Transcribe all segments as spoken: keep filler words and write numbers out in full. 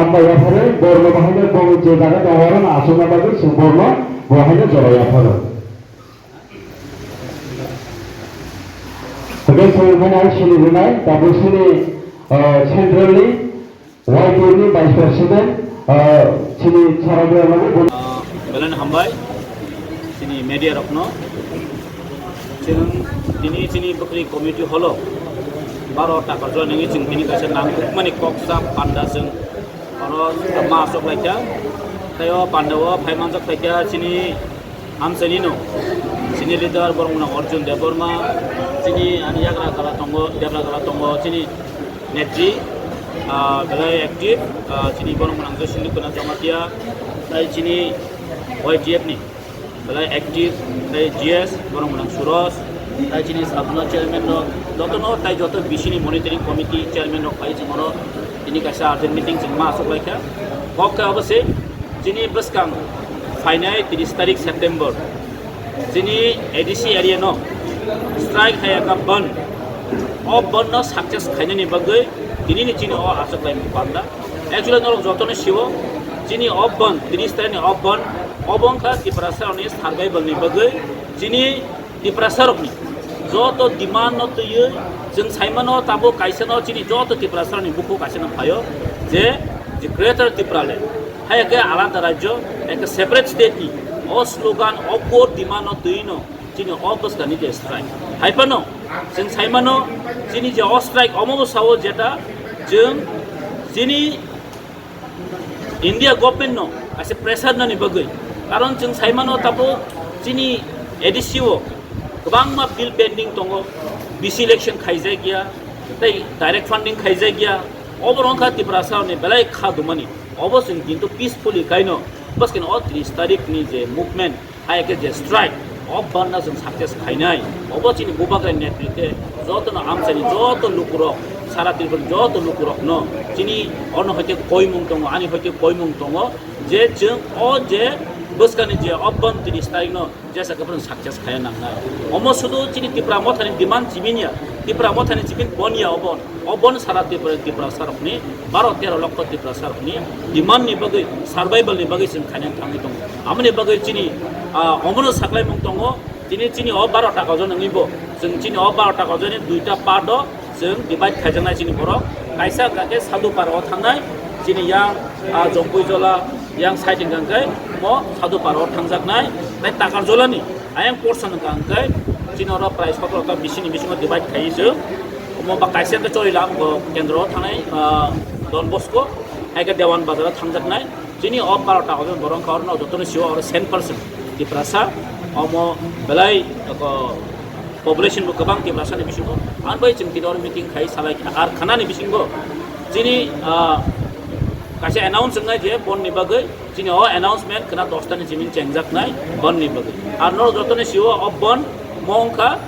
Hambai yapharo, borno bahaino bo je jaga tongo, aro no aswkna bagwi chwng borno bo haino jora yapharo. Hwnkhe chwng bono sini rwnai, tabuk chini, ah, central ni Y T F ni vice president, ah, chini Sara Bwrano bo. Ah, belai no hambai, chini media rokno. Chwng tini chini bwkhri committee holo baro takar jora nini chwng tini kaisa nangkukmani kok sa panda chwng oro ma aswk laikha. Tei o panda o phai manjak laikha chini amchaini no, chini leader borok mwnang Arjun Debbarma, chini ani yagra gala tongo, debra gala tongo, chini netri, ah, belai active, ah, chini borok mwnang Joysing Dukuna Jamatia, tei chini Y T F ni belai active, tei G S, borok mwnang Suros, tei chini sabuna chairman rok, jotono tei joto B C ni monitoring committee chairman rok phai chwng oro tini kaisa urgent meeting chwng ma aswk laikha. Kok khe obo se chini bwskang phainai tris tarik September chini A D C area no strike hai kha bandh. O bandh no success khainani bagwi tini ni chini o aswk lai panda. Actually norok jotono siwo chini o bandh, tris tarik ni o bandh, obo wngkha Tiprasa rokni survival ni bagwi chini Tiprasa rokni joto demand no twiwi chwng saimano tabuk kaisa no chini joto Tiprasa rokni bukhuk kaisa no phaio je, je Greater Tipraland hai khe alada rajyo, hai khe separate state ni o slogan, o core demand no twiwi no chini o bwskangni je strike. Hai phano chwng saimano chini je o strike omo bo sao jeta chwng chini India government no kaisa pressure nani bagwi. Karon chwng saimano tabuk chini A D C o kwbangma bill pending tongo, B C election khaijak ya, tei direct funding khaijak ya, obo wngkha Tiprasa ni belai kha dumani. Obo chwng kintu peacefully kaino bwskang o tris tarik ni je movement, hai khe je strike, o bandh no chwng success khainai, obo chini Bubagra netritwe jotono amchaini joto lukurok, sara Tripura ni joto lukurokno chini ono hoite koimung tongo, ani hoite koimung tongo je chwng o je bwskangni je o bandh tris tarik no jesa khe phano success khaiya nangnai. Omo sudu chini Tipra Mothani demand chibin ya, Tipra Mothani chibin bon ya obo. O bon sara Tripura, Tiprasa rokni, baro tero lokho Tiprasa rokni demand ni bagwi, survival ni bagwi chwng khaina thangwi tongo. Amoni bagwi chini, ah, omono saklaimung tongo, chini, chini o baro ta kajon wngwi bo, chwng chini o baro ta kajon ni duita part o chwng divide khaijaknai chini borok. Kaisa hwnkha khe Sadhu Para o thangnai, chini yang, ah, Jompui Jola, yang side hwnkha khe mo Sadhu Para o thangjaknai, tei Takar Jola ni ayang portion hwnkha hwnkhe chini oro prai sotoro ta bisini bisingo divide khaiwi se. Omo ba kaisa hwnkhe Chorilam bo kendro o thangnai, ah, Don Bosco, hai khe Dewan Bazar o thangjaknai. Chini o baro ta hwnwi borok wngkha oro no jotono sio oro cent percent Tiprasa. Omo belai, oko, population bo kwbang Tiprasa ni bisingo. Ang bai chwng tini oro meeting khai salai kha. Ar khana ni bisingo chini, ah, kaisa announce wngnai je bon ni bagwi. Chini o announcement khna dosta ni simin chengjak nai bon ni bagwi. Ar norok joto ni sio o bon mo wngkha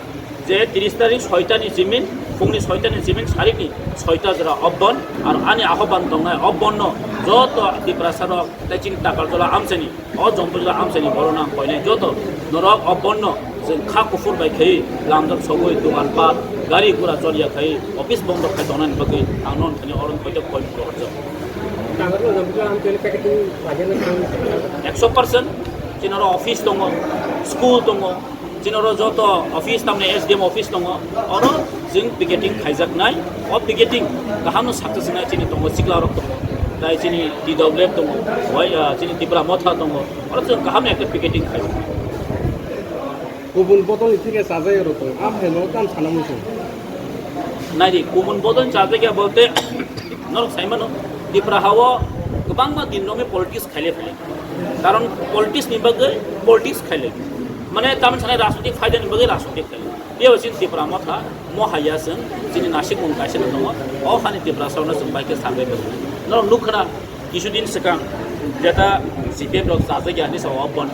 je tris tarik soita ni simin, phung ni soita ni simin sarik ni soita jora o bon, ar ani ahoban tongnai o bon no joto Tiprasa rok tei chini Takarjala amchani, o Jompujala amchani borok no ang koinai joto norok o bon no chwng kha kuphur bai khaiwi lamjak sogwi dogan pat, gari gura choliya khai office bondo khai tongnani bagwi ang non thani oro koito koi phuru horjak. Takarjala Jompujala amchani packeting Ekso percent, chini oro office tongo, school tongo, chini oro joto office, tamni S D M office tongo, oro chwng picketing khaijaknai, o picketing kaham no success wngnai chini tongo, sikla rok tongo, tai chini T W F tongo, wai, ah, chini Tipra Motha tongo, oro chwng kaham no ekta picketing khai. Kubun bodol ni thike chajai rok tongo, am hai no tam sana muchung. Naidi, kubun bodol ni chajai ya bolte, norok sai mano, Tipra hao kwbangma din rok ni politics khaile phai. Karon politics ni bagwi politics khaile. Mane tamni sanai rajnitik phaida ni bagwi rajnitik khaile. Biyabo chini Tipra Motha, mo haya chwng, chini nasik mung kaisa no tongo. O hani Tipra saono chwng bai khe survey bai. Norok nukha na, kisu din swkang, jeta C P M rok chajak ya hinwi sao o bon.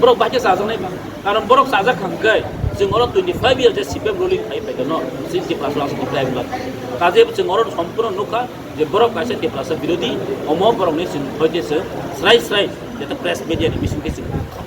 Borok bai khe chajaknai ba. Karon borok chajak kha hwnkhe, chwng oro twenty five years je C P M ruling khai phaikha no, chini Tipra saono chwng khlai bwlak. Kaje chwng oro sompurno nukha, je borok kaisa Tiprasa birodhi, omo borokni chwng hoite chwng srai srai jeta press media ni bisingtwi chwng nukha.